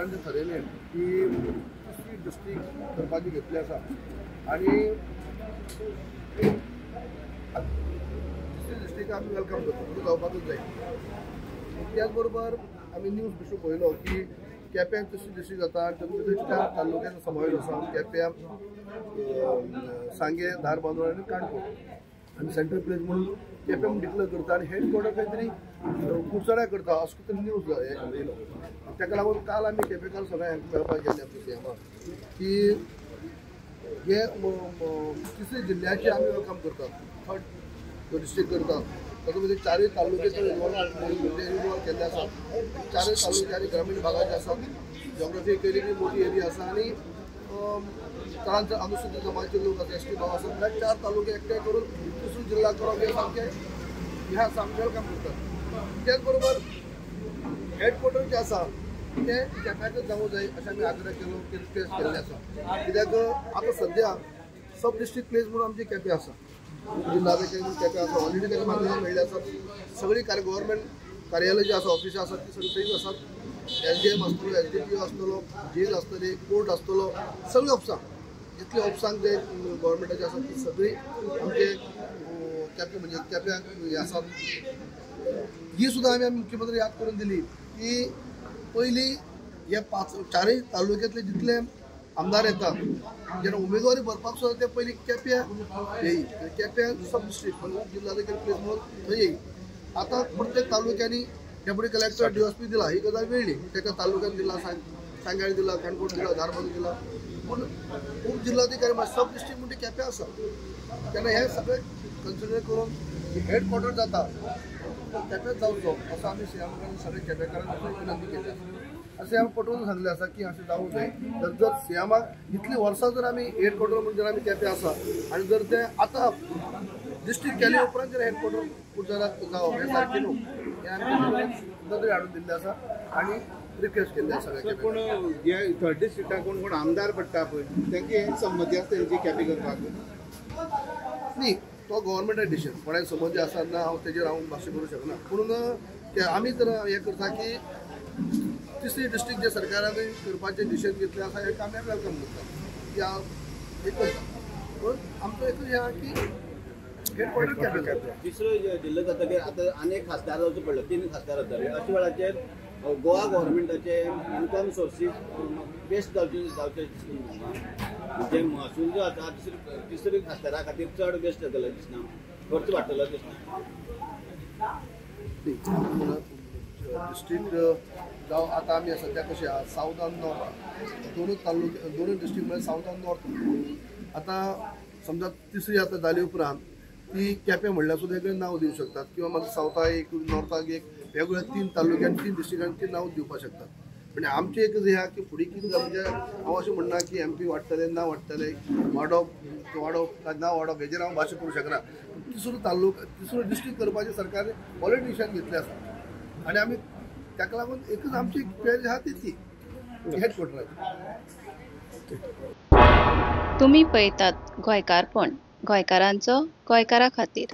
सरकारान जें थरयलें की तिसरी डिस्ट्रिक्ट करपाची घेतली आसा आनी तिसरी डिस्ट्रिक्ट आमी welcome करता, म्हणजे जावपाकूच जाय. त्याच बरोबर आमी न्यूज बिशू पळयलो की केप्यां तिसरी डिस्ट्रिक्ट जाता आनी तातूंत भितर 4 तालुक्यांचो समावेश आसा, केप्यां, सांगें, धारबांदोडा आनी काणकोण. आनी सेंट्रल प्लेस म्हणून केप्यां म्हूण डिक्लेअर करता आनी हेडक्वॉर्टर खंय तरी कुडचड्या करता असो कितें न्यूज येयलो. ताका लागून काल आमी केपेकार सगळ्यांक मेळपाक गेल्ले आमच्या सीएमाक की हे तिसरे जिल्ल्याचे आमी welcome करतात, थर्ड डिस्ट्रिक्ट करतात. तातूंत भितर 4 तालुक्याचो इन्वॉल्व केल्ले आसात, 4 तालुके आनी ग्रामीण भागाचे आसात. जॉग्राफी केली की मोठी एरिया आसा आनी चडांत चड अनुसूचित जमातीचे लोक आसा, एस टी भाव आसात. म्हळ्यार 4 तालुके एकठांय करून तिसरो जिल्ला करप हें सामकें हें आसा, आमी welcome करतात. त्याच बरोबर हेडक्वॉर्टर जें आसा तें केप्याकच जावूंक जाय अशें आमी आग्रह केलो, रिक्वेस्ट केल्लें आसा. कित्याक आतां सद्या सब डिस्ट्रिक्ट प्लेस म्हणून आमचें केपें आसा, जिल्हाधिकारी म्हणून केपें आसा, ऑलरेडी ताका मान्यता मेळ्ळी आसा. सगळीं गव्हर्मेंट कार्यालय जी आसा, ऑफिसां आसात ती सगळीं थंयच आसात. एस डी एम आसतलो, एस डी पी ओ आसतलो, जेल आसतली, कोर्ट आसतलो, सगळीं ऑफिसां जितली ऑफिसांक जे गव्हर्मेंटाचे आसात ती सगळीं आमचे केपें म्हणजे केप्यांक हें आसात. ही सुद्दां आमी मुख्यमंत्री याद करून दिली की पयलीं हे 4 तालुक्यांतले जितले आमदार येतात जेन्ना उमेदवारी भरपाक सुद्दां ते पयलीं केप्यां येई, केप्यां सब डिस्ट्रिक्ट म्हणजे जिल्हाधिकारी प्लेस म्हणून थंय येई. आतां प्रत्येक तालुक्यांनी डेप्युटी कलेक्टर डीएसपी दिला, ही गजाल वेगळी. ताका तालुक्यान दिला, सांग्यार दिला, काणकोण दिला, धारबांदोडा दिला, पूण उप जिल्हाधिकारी म्हळ्यार सब डिस्ट्रिक्ट म्हणजे केप्यां आसा. तेन्ना हें सगळें कन्सिडर करून हेडक्वॉर्टर जाता तो केप्यांत जावचो असो आमी सीएम कडेन सगळे केपेकारांक विनंती केली आसा. अशें हांवें पटोवन सांगलें आसा की अशें जावूंक जाय. जर जर सीएमाक इतलीं वर्सां जर आमी हेडक्वॉर्टर म्हणून जर आमी केपें आसा आनी जर तें आतां डिस्ट्रिक्ट केले उपरांत जर हेडक्वॉर्टर कुडचड्यार जावप हें सारकें न्हू, हें आमी नदरे हाडून दिल्लें आसा आनी रिक्वेस्ट केल्लें आसा. पूण हे थर्ड डिस्ट्रिक्टाक कोण कोण आमदार पडटा पळय तांकां हें संमती आसता तेंची केपें करपाक? न्ही, तो गव्हर्मेंटा डिसिजन, कोणाक संमती आसा ना हांव तेजेर हांव भाशण करूंक शकना. पूण आमी तर हें करता की तिसरी डिस्ट्रिक्ट जे सरकारान करपाचें डिसिजन घेतलें आसा हें आमी welcome करता की हें करता. पूण आमचो एकूच हें आहा की हेडक्वॉर्टर केपें. तिसरो जिल्लो जातकीर आतां आनी एक खासदार जावचो पडलो, 3 खासदार जातले. अशा वेळाचेर गोवा गव्हर्मेंटाचे इन्कम सोर्सीस बेस्ट जावचे जावचे दिसना, म्हणजे महसूल जो आसा तिसरी खासदारा खातीर चड बेस्ट जातलो दिसना, खर्च वाडटलो दिसना. डिस्ट्रिक्ट जावं आतां आमी सद्या कशें आहा, सावथ आनी नॉर्थ दोनूच तालुके, दोनूय डिस्ट्रिक्ट म्हळ्यार सावथ आनी नॉर्थ. आतां समजा तिसरी आतां जाली उपरांत ती केपें म्हणल्यार सुद्दां वेगळें नांव दिवं शकतात किंवा मागीर सावथाक एक, नॉर्थाक एक, वेगवेगळ्या 3 तालुक्यांनी 3 डिस्ट्रिक्टांनी ती नांव दिवपाक शकतात. म्हणजे आमचें एक हें आहा की फुडें कितें जाता, म्हणजे हांव अशें म्हणना की एम पी वाडटले ना वाडटले, वाडोवप वाडोवप काय ना वाडोवप हेजेर हांव भाशण करूंक शकना. तिसरो तालुको तिसरो डिस्ट्रिक्ट करपाचें सरकारान ऑलरेडी डिसिजन घेतलें आसा आनी आमी ताका लागून एकूच आमची क्वेरी आहा ती ती हेडक्वॉर्टराची. तुमी पळयतात गोंयकारपण, गोंयकारांचो गोंयकारा खातीर.